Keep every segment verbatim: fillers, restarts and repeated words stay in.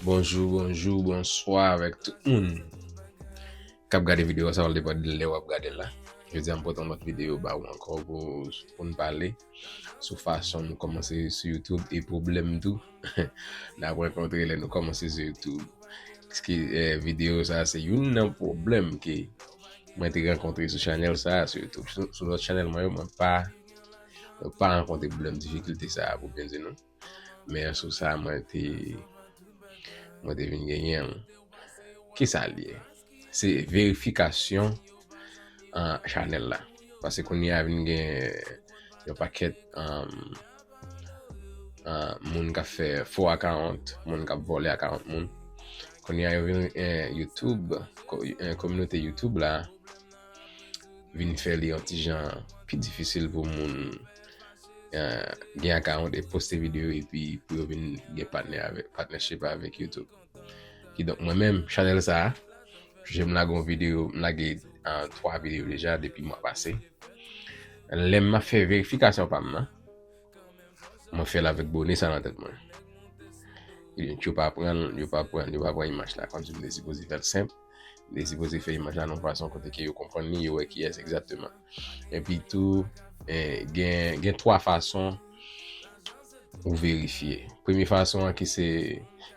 Bonjou, bonjou, bonswa avèk tout moun k ap gade videyo sa, l depann de lè w ap gade l la. Jodi a, m pote yon lòt videyo ba ou ankò pou, pou n pale sou fason nou kòmanse sou YouTube e pwoblèm tou n ap rankontre lè nou kòmanse sou YouTube. Ki, eh, videyo sa, se youn nan pwoblèm ke mwen te rankontre sou chanèl sa, sou YouTube. Sou, sou lòt chanèl mwen yo, mwen pa, mwen pa rankontre pwoblèm difikilte sa, pou byen di nou. Men sou sa, mwen te, mwen te vin genyen l. Kisa l ye? Se verifikasyon, ah, chanèl la. Paske kounye a vin gen yon pakèt, ah, ah, moun k ap fè fo account, moun k ap vòlè account moun. Kounye a yo vin, eh, YouTube, ko-, eh, kominote YouTube la vin fè li yon ti jan pi difisil pou moun, eh, gen account e poste videyo epi pou yo vin gen patnè avèk, partnership avèk YouTube. Kidonk, mwen menm, chanèl sa a, je m lage yon videyo, m lage, ah, twa videyo deja depi mwa pase. Lè m ap fè verifikasyon pa m nan, mwen fè l avèk bone sa nan tèt mwen. Yo pa pran, yo pa pran, yo pa pran imaj la kòmsi m te sipoze fè l senp. M te sipoze fè imaj la nan yon fason kote ke yo konprann li, yo wè kiyès egzakteman. Epi tou, eh, gen, gen twa fason ou verifye. Premye fason an ki se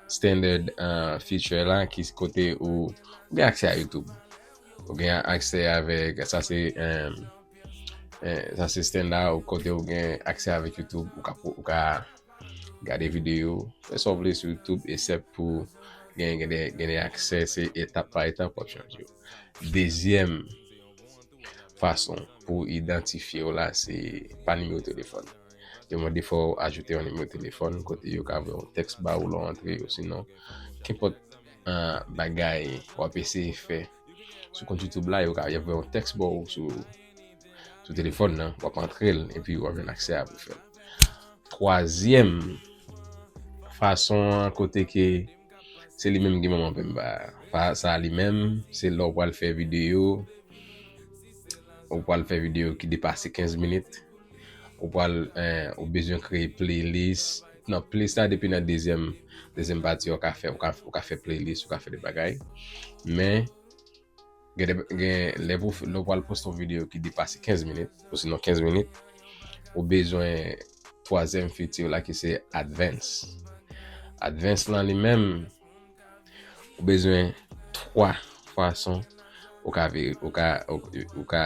standard, ah, feature la, ki kote ou, ou gen aksè a YouTube. Ou gen aksè avèk, sa se, eh, eh, sa se standard ou kote ou gen aksè avèk YouTube, ou ka, ou ka gade videyo, fè sa w vle sou YouTube, esèp pou gen, gen de, gen de aksè, se etap pa etap w ap chanje yo. Dezyèm fason pou idantifye w la, se pa nimewo telefòn. Yo mande fò w ajoute yon nimewo telefòn, kote yo ka voye yon tèks ba ou lè w antre, osinon, kenpòt, ah, bagay w ap eseye fè sou kont YouTube la, yo ka, y ap voye yon tèks ba w sou, sou telefòn nan, w ap antre l, epi w ap jwenn aksè a pou fè l. Twazyèm fason an, kote ke se li menm ki manman penba. Pa sa li menm, se lè w pral fè videyo, ou pral fè videyo ki depase kenz minit, ou pral, eh, ou bezwen kreye playlist. Nan playlist la, depi nan dezyèm, dezyèm pati, ou ka fè, ou ka, ou ka fè playlist, ou ka fè de bagay. Men, gen de, gen, lè pou, lè w pral poste yon videyo ki depase kenz minit, osinon kenz minit, ou bezwen twazyèm feature la ki se advance. Advance lan li menm, ou bezwen twa fason ou ka veri-, ou ka, ou, ou ka,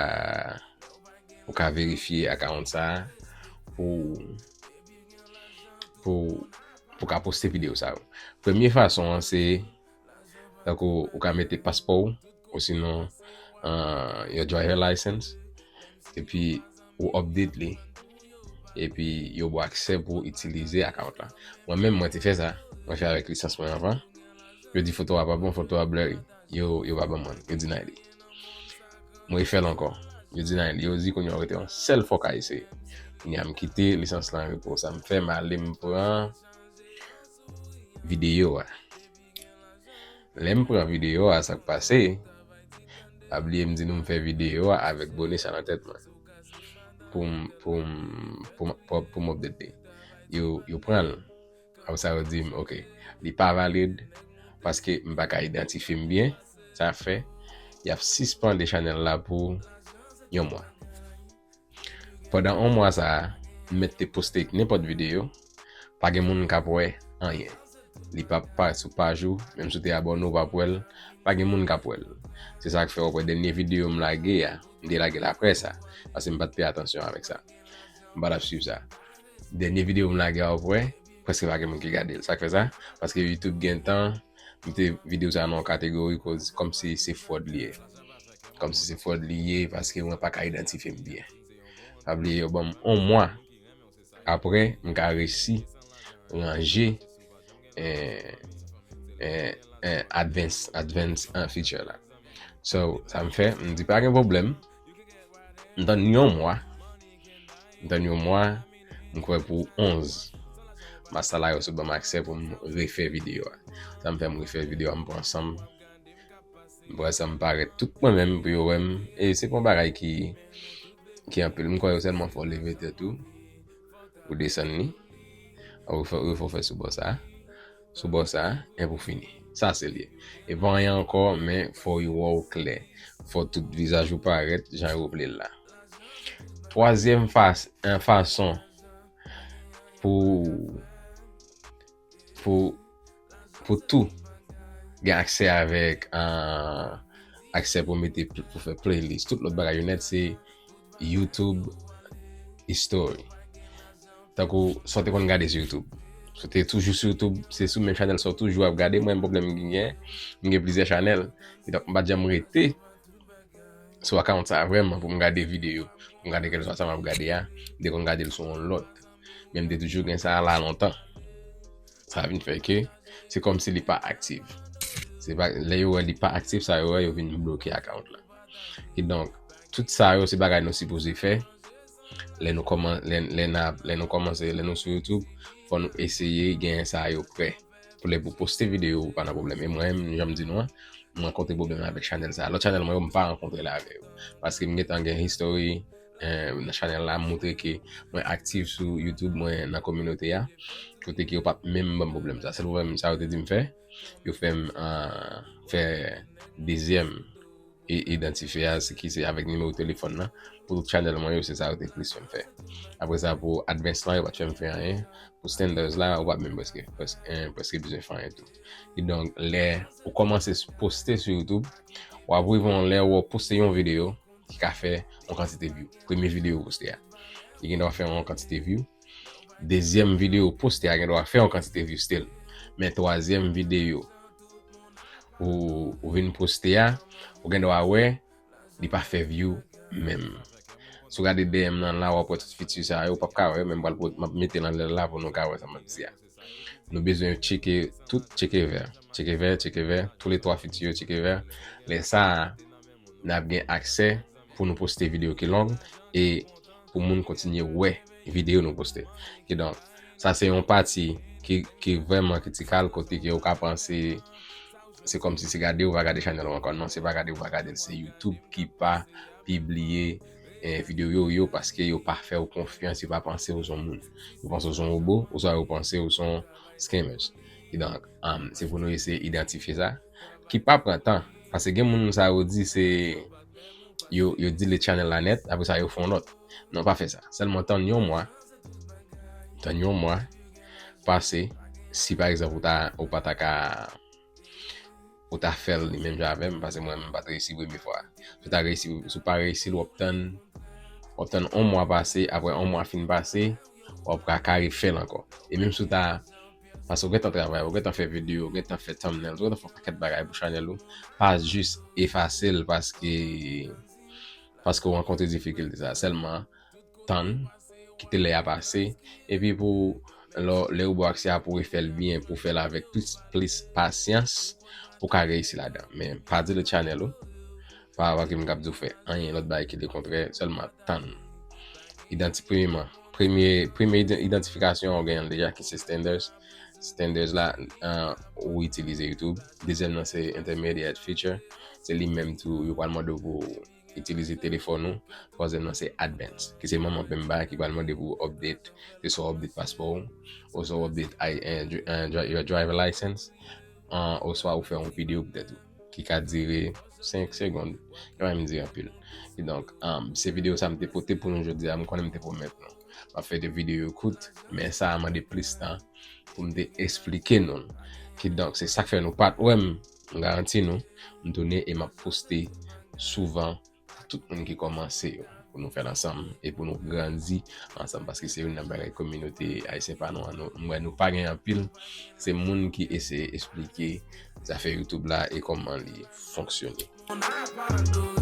ou ka verifye account sa a pou, pou, pou ka poste videyo sa yo. Premye fason an se, tankou ou ka mete paspò w, osinon, ah, your driver license, epi ou update li, epi yo ba w aksè pou w itilize account la. Mwen menm, mwen te fè sa, mwen fè avèk lisans mwen anvan. Yo di foto a pa bon, foto a blurry. Yo, yo pa ban mwen, yo deny li. Mwen refè l ankò, yo deny li. Yo di kounye a w rete yon sèl fwa w ka eseye. Kounye a m kite lisans lan repo. Sa m fè, m ale m pran videyo a. Lè m pran videyo a, sa k pase, pa bliye m di nou m fè videyo a avèk bone sa nan tèt mwen. Pou m, pou m, pou m, pou, pou m update li. Yo, yo pran l. Apre sa, yo di m, ok, li pa valid paske m pa ka idantifye m byen. Sa fè, y ap sispande chanèl la pou yon mwa. Pandan yon mwa sa a, m mèt te poste nenpòt videyo, pa gen moun k ap wè anyen. Li p ap parèt sou paj ou, menm si w te abòne, w p ap wè l, pa gen moun k ap wè l. Se sa k fè w ap wè dènye videyo m lage a, m te lage l apre sa, paske m pa t peye atansyon avèk sa. M pa t ap swiv sa. Dènye videyo m lage a, w ap wè, prèske pa gen moun ki gade l. Sa k fè sa? Paske YouTube gentan mete videyo sa nan yon kategori koz kòmsi se fwòd li ye. Kòmsi se fwòd li ye paske mwen pa ka idantifye m byen. Pa bliye yo ban m yon mwa. Apre, m ka resi ranje, eh, eh, eh, advance, advance, ah, feature la. So, sa m fè, m di pa gen pwoblèm. M tann yon mwa. M tann yon mwa, m kwè pou onz. Masta la yo sot ban m aksè pou m refè videyo a. Sa m fè, m refè videyo a, m pran san m. M pran san m parèt tout mwen menm pou yo wè m. E se pa yon bagay ki, ki anpil. M kwè yo sèlman fè w leve tèt ou, ou desann li. Ou fè, ou fè, w fè sou bò sa. sou bò sa, epi w fini. Sa se l ye. E pa anyen ankò, men fò yo wè w klè. Fò tout vizaj ou parèt jan yo vle l la. Twazyèm fas, en, fason pou, pou, pou tou gen aksè avèk, ah, aksè pou mete pl-, pou fè playlist, tout lòt bagay yo nèt, se YouTube History. Tankou sa w te konn gade sou YouTube. Si w te toujou sou YouTube, se sou menm chanèl sa w toujou ap gade, mwen menm pwoblèm m gen, m gen plizyè chanèl. Kidonk, m pa t janm rete sou account sa vrèman pou m gade videyo, pou m gade kèlkeswa sa m ap gade a, m te konn gade l sou yon lòt. Men m te toujou gen sa la lontan. Sa vin fè ke se kòmsi li pa aktif. Se pa, lè yo wè li pa aktif, sa yo wè, yo vin bloke account la. Kidonk, tout sa yo se bagay nou sipoze fè lè nou kòman-, lè, lè n ap, lè nou kòmanse, lè nou sou YouTube, fò nou eseye gen sa yo prè. Pou lè pou poste videyo, ou pa nan pwoblèm. E mwen menm, jan m di nou an, m rankontre pwoblèm avèk chanèl sa. Lòt chanèl mwen yo, m pa rankontre l avè yo. Paske m gentan gen history, eh, nan chanèl la, m montre ke mwen aktif sou YouTube, mwen nan kominote a. Kote ke yo pa t menm ban m pwoblèm sa. Sèl pwoblèm sa yo te di m fè, yo fè m, ah, fè dezyèm i-, idantifye a, se ki se avèk nimewo telefòn nan. Pou tout chanèl mwen yo, se sa yo te plis fè m fè. Apre sa, pou advance lan, yo pa t fè m fè anyen. Pou standards la, ou pa t menm prèske, prèske, eh, prèske bezwen fè anyen tou. Kidonk, lè ou kòmanse s-, poste sou YouTube, w ap rive yon lè ou poste yon videyo ki ka fè yon kantite view. Premye videyo ou poste a, li gen dwa fè yon kantite view. Dezyèm videyo ou poste a gen dwa fè yon kantite view still. Men twazyèm videyo ou, ou vin poste a, ou gen dwa wè li pa fè view menm. Si w gade D M nan la, w ap wè tout feature sa yo, w p ap ka wè yo, men m pral po-, m ap mete l anlè la pou nou ka wè sa m ap di a. Nou bezwen tcheke tout, tcheke vè. Tcheke vè, tcheke vè, tou le twa feature yo tcheke vè. Lè sa a, n ap gen aksè pou nou poste videyo ki long e pou moun kontinye wè videyo nou poste. Kidonk, sa se yon pati ki, ki vrèman kritikal, kote ke ou ka panse se kòmsi se gade ou pa gade chanèl ou ankò. Non, se pa gade ou pa gade l, se YouTube ki pa pibliye, eh, videyo yo, yo, paske yo pa fè w konfyans, yo pa panse ou se yon moun. Yo panse ou se yon wobo, oswa yo panse ou se yon scammers. Kidonk, um, se pou nou eseye idantifye sa, ki pa pran tan, paske gen moun sa yo di se, yo, yo delete channel la nèt, apre sa yo fè yon lòt. Non, pa fè sa. Sèlman tann yon mwa, tann yon mwa pase, si pa egzanp ou ta, ou pa ta ka, ou ta fè l li menm jan avè m, paske mwen menm m pa t reyisi premye fwa. Si w ta reyisi, si w pa reyisi l, w ap tann, w ap tann yon mwa pase, apre yon mwa fin pase, w ap ka, ka refè l ankò. E menm si w ta, paske w gentan travay, w gentan fè videyo, w gentan fè thumbnails, w gentan fè yon pakèt bagay pou chanèl ou, pa jis efase l paske, paske w rankontre difikilte sa. Sèlman, tann, kite lè a pase, epi pou lè, lè ou ba w aksè a pou refè l byen, pou fè l avèk plis, plis pasyans, pou ka reyisi ladan. Men pa delete channel ou, pa rapò ke m k ap di w fè anyen lòt bagay ki lekontrè, sèlman tann. Idanti-, premyèman, premye, premye ide-, idantifikasyon ou genyen deja ki se standards. Standards la, ah, ou itilize YouTube. Dezyèm nan se intermediate feature. Se li menm tou, yo pral mande w pou itilize telefòn ou. Twazyèm nan se advanced, ki se manman penba ki pral mande pou w update, se swa w update paspò w, oswa w update I, eh, dri-, eh, dri-, your driver license, ah, oswa ou fè yon videyo poutèt ou, ki ka dire senk segonn, ki pa menm dire anpil. Kidonk, um, se videyo sa m te pote pou nou jodi a, m konnen m te pwomèt nou. M ap fè de videyo kout, men sa a mande plis tan pou m te esplike nou l. Kidonk, se sa k fè nou pa t wè m, m garanti nou, m tounen e m ap poste souvan pou tout moun ki kòmanse yo, pou nou fè l ansanm e pou nou grandi ansanm, paske se youn nan bagay kominote ayisyen pa nou an, nou, m wè nou pa gen anpil, se moun ki eseye esplike zafè YouTube la e kòman li fonksyone.